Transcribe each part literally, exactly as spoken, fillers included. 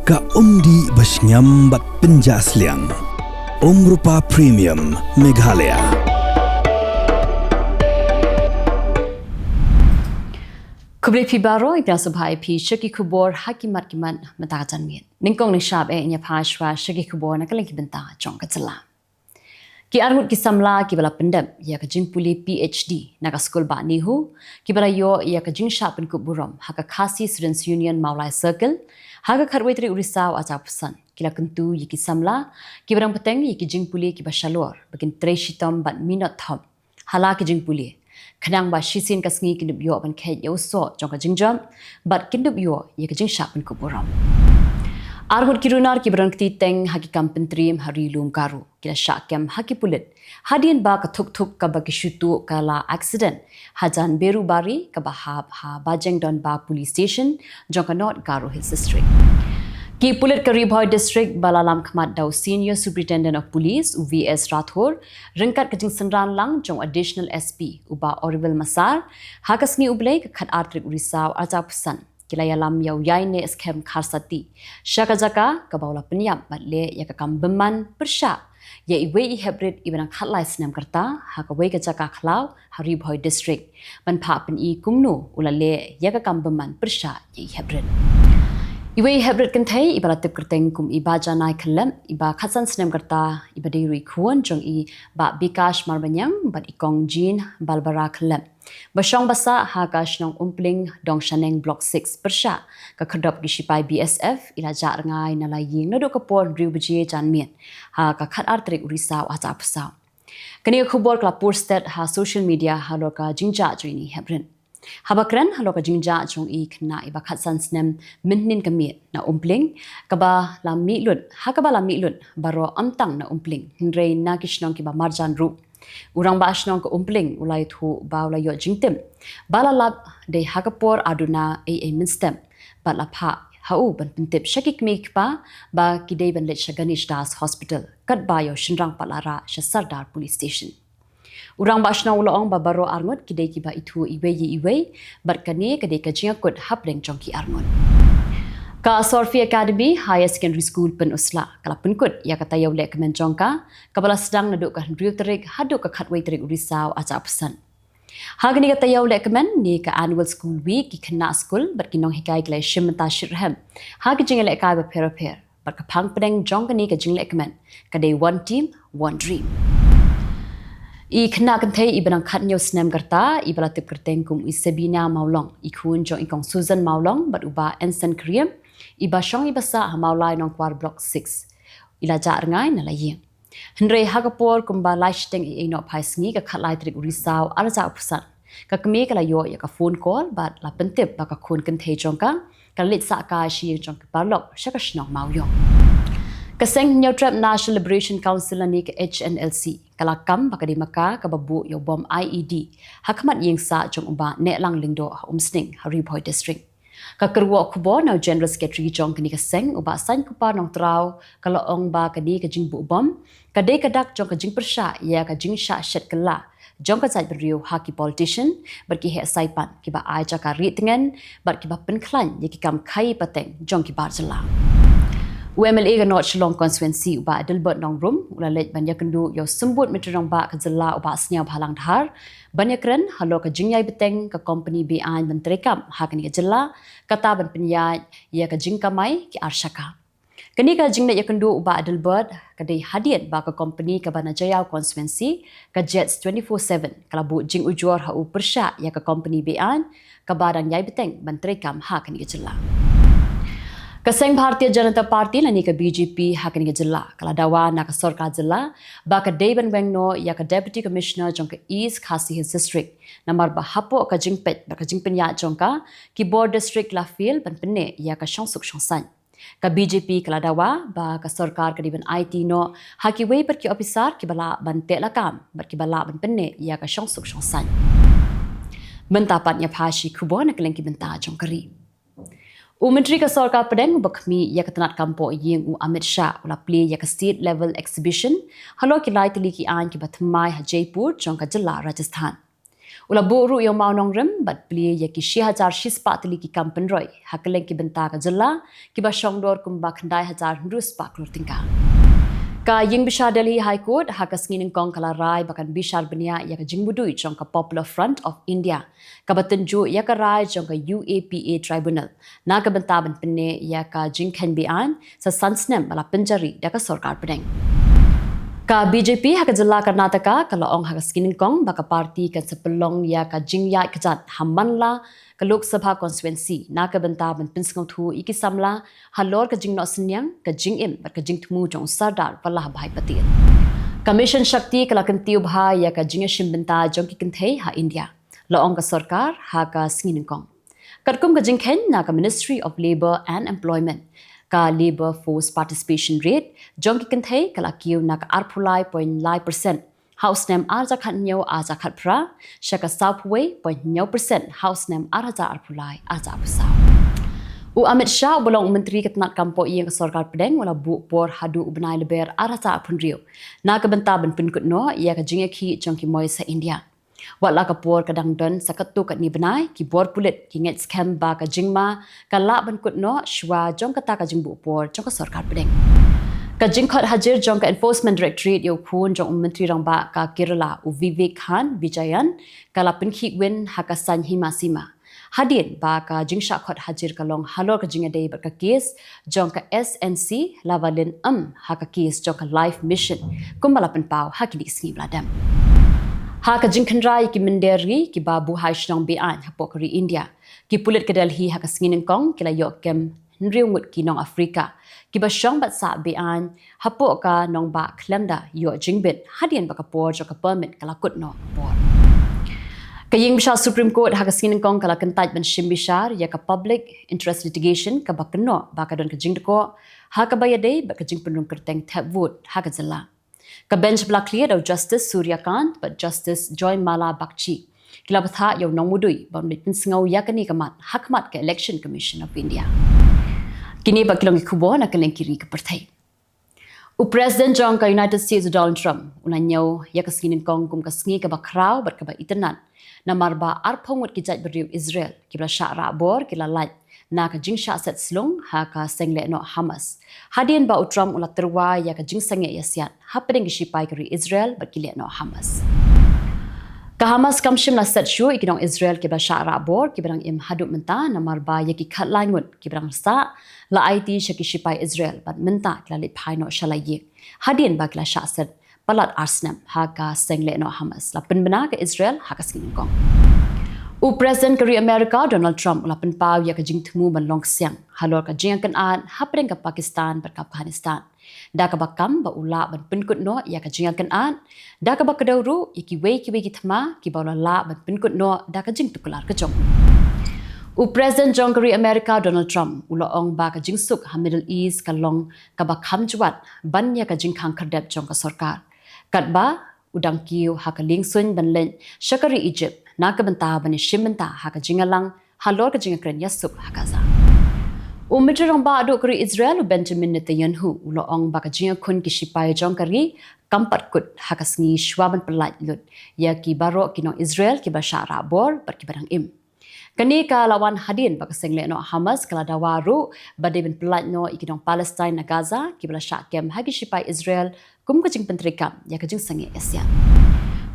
Ka umdih ba shngiam bad pynjah sliang. Umrupa Premium Meghalaya. Khublei phi baroh, ïa phi sngewbha ïa phi sha ki khubor ha ki mat ki mat mynta ka janmiet. Nyngkong nyngshap eh ngin ïa phai shuwa sha ki khubor na ka liang ki bynta jong ka jylla. Ki arngut ki samla kiba la pyndep ïa ka jingpule PhD na ka skul bah NEHU, kiba la ïoh ïa ka jingshah pynkup burom ha ka Khasi Students Union Mawlai Circle, ha ka khatwei tarik u Risaw arhajar arphew san, ki la kyntu ïa ki samla kiba dang bteng ïa ki jingpule kiba shalor ba kin trei shitom bad minot thom ha la ki jingpule, khnang ba shisien ka sngi kin dup ïoh ban kheit ïa u soh jong ka jingjop bad kin dup ïoh ïa ka jingshah pynkup burom. Arngut ki runar kiba don kti teng ha ki kam pyntriem ha Ri Lum Garo, ki la shah kem ha ki pulit hadien ba ka thuk thuk kaba ki shu tuh ka la aksiden hajan Berubari kaba hap ha Bajengdonba Police Station jong ka North Garo Hills District. Ki pulit ka Ri Bhoi District ba la lam khmat da u Senior Superintendent of Police, u V S Rathore, ryngkat ka jingsynran lang jong u Additional S P, u Bah Orwell Massar, ha ka sngi U Blei ka khatar tarik u Risaw arhajar arphew san, ki la ïalam ïa u Ïainehskhem Kharsati sha ka jaka kaba u la pynïap bad leh ïa ka kam bymman pyrshah ïa iwei i heprit iba dang khatlai snem ka rta ha kawei ka jaka khlaw ha Ri Bhoi District, ban phah pyni kumno u la leh ïa ka kam bymman pyrshah ïa i heprit. Iwei i heprit kynthei iba la tip kyrteng kum i Bajanai Khyllep, iba khatsan snem ka rta, iba dei ruh i khun jong i Bah Bikash Marbaniang bad i Kong Jean Balbara Khyllep, ba shong ba sah ha ka shnong Umpling, Dongshaneng, Block six, pyrshah ka khyrdop ki shipai B S F, i la jah rngai na la ïing naduh ka por hynriew baje janmiet ha ka khatar tarik u Risaw arhajar arphew saw. Kane ka khubor ka la pur stet ha social media halor ka jingjah jong ine i heprit. Haba kren halor ka jingjah jong i khynnah iba khatsan snem mynhynnin ka miet na Umpling, kaba la mih lut, ha kaba la mih lut baroh ym tang na Umpling hynrei na ki shnong kiba marjan ruh, u rangbah shnong ka Umpling u la ïathuh ba u la ïoh jingtip ba la lap dei ha ka por ar duna ei ei mynstep, bad la phah ha u ban pyntip sha ki kmie ki kpa ba ki dei ban leit sha Ganesh Das Hospital, katba ïa u shynrang pat la rah sha Sardar Police Station. U rangbah shnong u la ong ba baroh arngut ki dei kiba ithuh iwei ïa iwei, bad kane ka dei ka jingïakut hapdeng jong ki arngut. Ka Sorfi Academy Higher Secondary School Pynursla ka la pynkut ïa ka taïew lehkmen jong ka, kaba la sdang naduh ka hynriew tarik haduh ka khatwei tarik u Risaw arhajar arphew san. Ha kane ka taïew lehkmen ne ka Annual School Week, ki khynnah skul bad ki nonghikai ki la ïashim bynta shitrhem ha ki jingïalehkai bapher bapher, bad ka phang pdeng jong kane ka jinglehkmen ka dei One Team, One Dream. I khynnah kynthei iba dang khathynñiew snem ka rta, iba la tip kyrteng kum i Sabina Mawlong, i khun jong i Kong Susan Mawlong bad u Bah Ensign Kyriem, iba shong iba sah ha Mawlai Nongkwar, Block six, i la jah rngai na la ïing. Hynrei ha ka por kumba lai shiteng eiei nohphai sngi, ka khatlai tarik u Risaw arhajar arphew san, ka kmie ka la ïoh ïa ka phone call bad la pyntip ba ka khun kynthei jong ka ka la leit sah kai sha ïing jong ki paralok sha ka shnong Mawïong. Ka seng Hynñiewtrep National Liberation Council lane ka H N L C ka la kam ba ka dei ma ka kaba buh ïa u bom I E D ha khmat ïing sah jong u Bah Nehlang Lyngdoh ha Umsning ha Ri Bhoi District. Ka kyrwoh khubor na u General Secretary jong kane ka seng, u Bah Sainkupar Nongtraw, ka la ong ba kane ka jingbuh bom ka dei ka dak jong ka jingpyrshah ïa ka jingshah shet kylla jong ka jaitbynriew ha ki politician bad ki heh saipan kiba ai jaka rieh tngen bad kiba pynkhlaiñ ïa ki kam khaïi pateng jong ki bar jylla. U M L A ka North Shillong Constituency, u Bah Adelbert Nongrum, u la leit ban ïakynduh ïa u Symbud Myntri Rangbah ka jylla, u Bah Sniawbhalang Dhar, ban ïakren halor ka jingïai bteng ka kompani be-aiñ ban treikam ha kane ka jylla, kata ban pynïaid ïa ka jingkamai ki arshaka. Kane ka jingleit ïakynduh u Bah Adelbert ka dei hadien ba ka kompani kaba na Jaïaw Constituency, ka Jets twenty-four seven, ka la buh jingujor ha u pyrshah ïa ka kompani be-aiñ kaba dang ïai bteng ban treikam ha kane ka jylla. Ka seng Bharatiya Janata Party lane ka B J P ha kane ka jylla ka la dawa na ka sorkar jylla ba ka dei ban weng noh ïa ka Deputy Commissioner jong ka East Khasi Hills District, namar ba hapoh ka jingpeit bad ka jingpynïaid jong ka, ki bor district la fail ban pynneh ïa ka shongsuk shongsaiñ. Ka B J P ka la dawa ba ka sorkar ka dei ban aiti noh ha kiwei pat ki ophisar kiba lah ban teh lakam bad kiba lah ban pynneh ïa ka shongsuk shongsaiñ. Mynta pat ngin ïa phai sha ki khubor na ka liang ki bynta jong ka ri. U Myntri ka Sorkar Pdeng uba khmih ïa ka tnat kam poh ïing, u Amit Shah, u la plie ïa ka State Level Exhibition halor ki lai tylli ki aiñ kiba thymmai ha Jaipur jong ka jylla Rajasthan. U la buh ruh ïa u mawnongrim bad plie ïa ki shi hajar shi spah tylli ki kam pynroi ha kylleng ki bynta ka jylla, kiba shongdor kumba khyndai hajar hynriew spah klur tyngka. Ka ïing bishar Delhi High Court ha ka sngi nyngkong ka la rai ba kan bishar bniah ïa ka jingmudui jong ka Popular Front of India, kaba tynjuh ïa ka rai jong ka U A P A Tribunal na ka bynta ban pynneh ïa ka jingkheiñ beaiñ sa san snem ba la pynjari da ka sorkar pdeng. Ka B J P ha ka jylla Karnataka ka la ong ha ka sngi nyngkong ba ka party kan sa pynlong ïa ka jingïaid kjat ha man la ka Lok Sabha constituency na ka bynta ban pynsngewthuh ïa ki samla halor ka jingnoh synñiang, ka jingim bad ka jingthmu jong u Sardar Vallabhbhai Patel. Ka Mission Shakti ka la kyntiew bha ïa ka jingïashim bynta jong ki kynthei ha India, la ong ka sorkar ha ka sngi nyngkong. Katkum ka jingkheiñ na ka Ministry of Labour and Employment, ka Labour Force Participation Rate jong ki kynthei ka la kiew na ka arphew lai point lai percent ha u snem ar hajar khathynñiew ar hajar khatphra sha ka sawphew wei point hynñiew percent ha u snem ar hajar arphew lai ar hajar arphew saw. U Amit Shah, uba long u Myntri ka tnat kam poh ïing ka sorkar pdeng, u la buh por haduh u bnai Lber ar hajar arphew hynriew na ka bynta ban pynkut noh ïa ka jingïakhih jong ki Mois ha India. Wat la ka por ka dang don sa katto katne bnai, ki bor pulit ki ngeit skhem ba ka jingma ka lah ban kut noh shuwa jong kata ka jingbuh por jong ka sorkar pdeng. Ka jingkhot hajir jong ka Enforcement Directorate ïa u khun jong u Myntri Rangbah ka Kerala, u Vivek Khan Vijayan, ka la pynkhih win ha ka saiñ hima sima, hadien ba ka jingshah khot hajir ka long halor ka jingïadei bad ka kes jong ka S N C Lavalin, em, ha ka kes jong ka Life Mission, kumba la pynpaw ha kine ki sngi ba la dep. Ha ka jingkhynra ïa ki mynder ri kiba buhai shnong beaiñ hapoh ka ri India, ki pulit ka Delhi ha ka sngi nyngkong ki la ïoh kem hynriew ngut ki nong Afrika kiba shong bad sah beaiñ hapoh ka nongbah khlem da ïoh jingbit, hadien ba ka por jong ka permit ka la kut noh ka por. Ka ïing bishar Supreme Court ha ka sngi nyngkong ka la kyntait ban shim bishar ïa ka Public Interest Litigation kaba kynnoh ba ka don ka jingdkoh ha kaba ïadei bad ka jingpynrung kyrteng thep vote ha ka jylla. Ka bench ba la khlieh da u Justice Surya Kant bad Justice Joymala Bagchi ki la bthah ïa u nongmudui ba un leit pynsngew ïa kane ka mat ha khmat ka Election Commission of India. Kine bad ki long ki khubor na kylleng ki ri ka pyrthei. U President jong ka United States, u Donald Trump, u la ñiew ïa ka sngi nyngkong kum ka sngi kaba khraw bad kaba itynnad, namar ba arphew ngut ki jait briew Israel kiba la shah rah bor ki la lait na ka jingshah set slung ha ka seng lehnoh Hamas, hadien ba u Trump u la tyrwa ïa ka jingsangeh ïasiat hapdeng ki shipai ka ri Israel bad ki lehnoh Hamas. Ka Hamas kam shym la set shuh ïa ki nong Israel kiba la shah rah bor kiba dang im haduh mynta, namar ba ïa ki khatlai ngut kiba dang sah la aiti sha ki shipai Israel bad mynta ki la leit phai noh sha la ïing, hadien ba ki la shah set palat ar snem ha ka seng lehnoh Hamas, la pynbna ka Israel ha ka sngi nyngkong. U President ka ri America, Donald Trump, u la pynpaw ïa ka jingthmu ban long ksiang halor ka jingïakynad hapdeng ka Pakistan bad ka Afghanistan, da kaba kam ba u lah ban pynkut noh ïa ka jingïakynad, da kaba kdew ruh ïa kiwei kiwei ki thma kiba u la lah ban pynkut noh da ka jingtuklar ka jong u. U President jong ka ri America, Donald Trump, u la ong ba ka jingsuk ha Middle East ka long kaba kham jwat ban ïa ka jingkhang khyrdep jong ka sorkar, katba u dang kiew ha ka liengsuiñ ban leit sha ka ri Egypt na ka bynta ban ïashim bynta ha ka jingïalang halor ka jingïakren ïasuk ha Gaza. U Myntri Rangbah duh ka ri Israel, u Benjamin Netanyahu, u la ong ba ka jingïakhun ki shipai jong ka ri kam pat kut ha ka sngi shuwa ban pyllait lut ïa ki baroh ki nong Israel kiba la shah rah bor bad kiba dang im. Kane ka la wan hadien ba ka seng lehnoh Hamas ka la dawa ruh ba dei ban pyllait noh ïa ki nong Palestine na Gaza kiba la shah kem ha ki shipai Israel kum ka jingpyntreikam ïa ka jingsangeh ïasiat.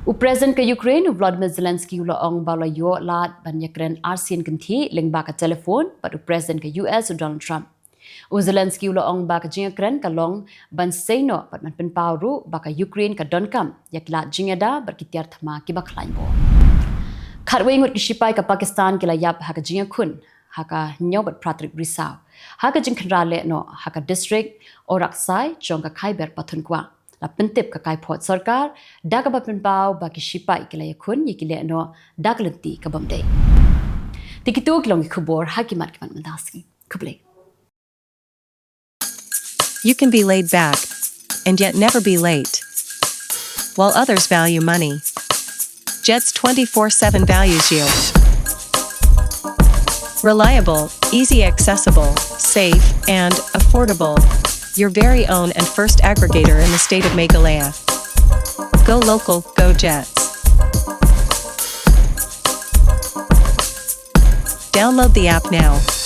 U President ka Ukraine, u Volodymyr Zelensky, u la ong ba u la ïoh lad ban ïakren arsien kynthih lyngba ka telephone bad u President ka U S, u Donald Trump. U Zelensky u la ong ba ka jingïakren ka long ban sei noh bad ban pynpaw ruh ba ka Ukraine ka donkam ïa ki lad jingïada bad ki tiar thma kiba khlaiñ bor. Khatwei ngut ki shipai ka Pakistan ki la ïap ha ka jingïakhun ha ka hynñiew bad phra tarik Risaw ha ka jingkhynra lehnoh ha ka district Oraksai jong ka Khyber Pakhtunkhwa. La pyntip ka kaiphod sorkar da kaba pynpaw ba ki shipai ki la ïakhun ïa ki lehnoh da ka lynti ka bym dei. Te kito ki long ki khubor ha ki mat ki mat mynta ka sngi. Khublei. You can be laid back and yet never be late. While others value money, Jets twenty-four seven values you. Reliable, easy accessible, safe, and affordable. Your very own and first aggregator in the state of Meghalaya. Go local, go Jets. Download the app now.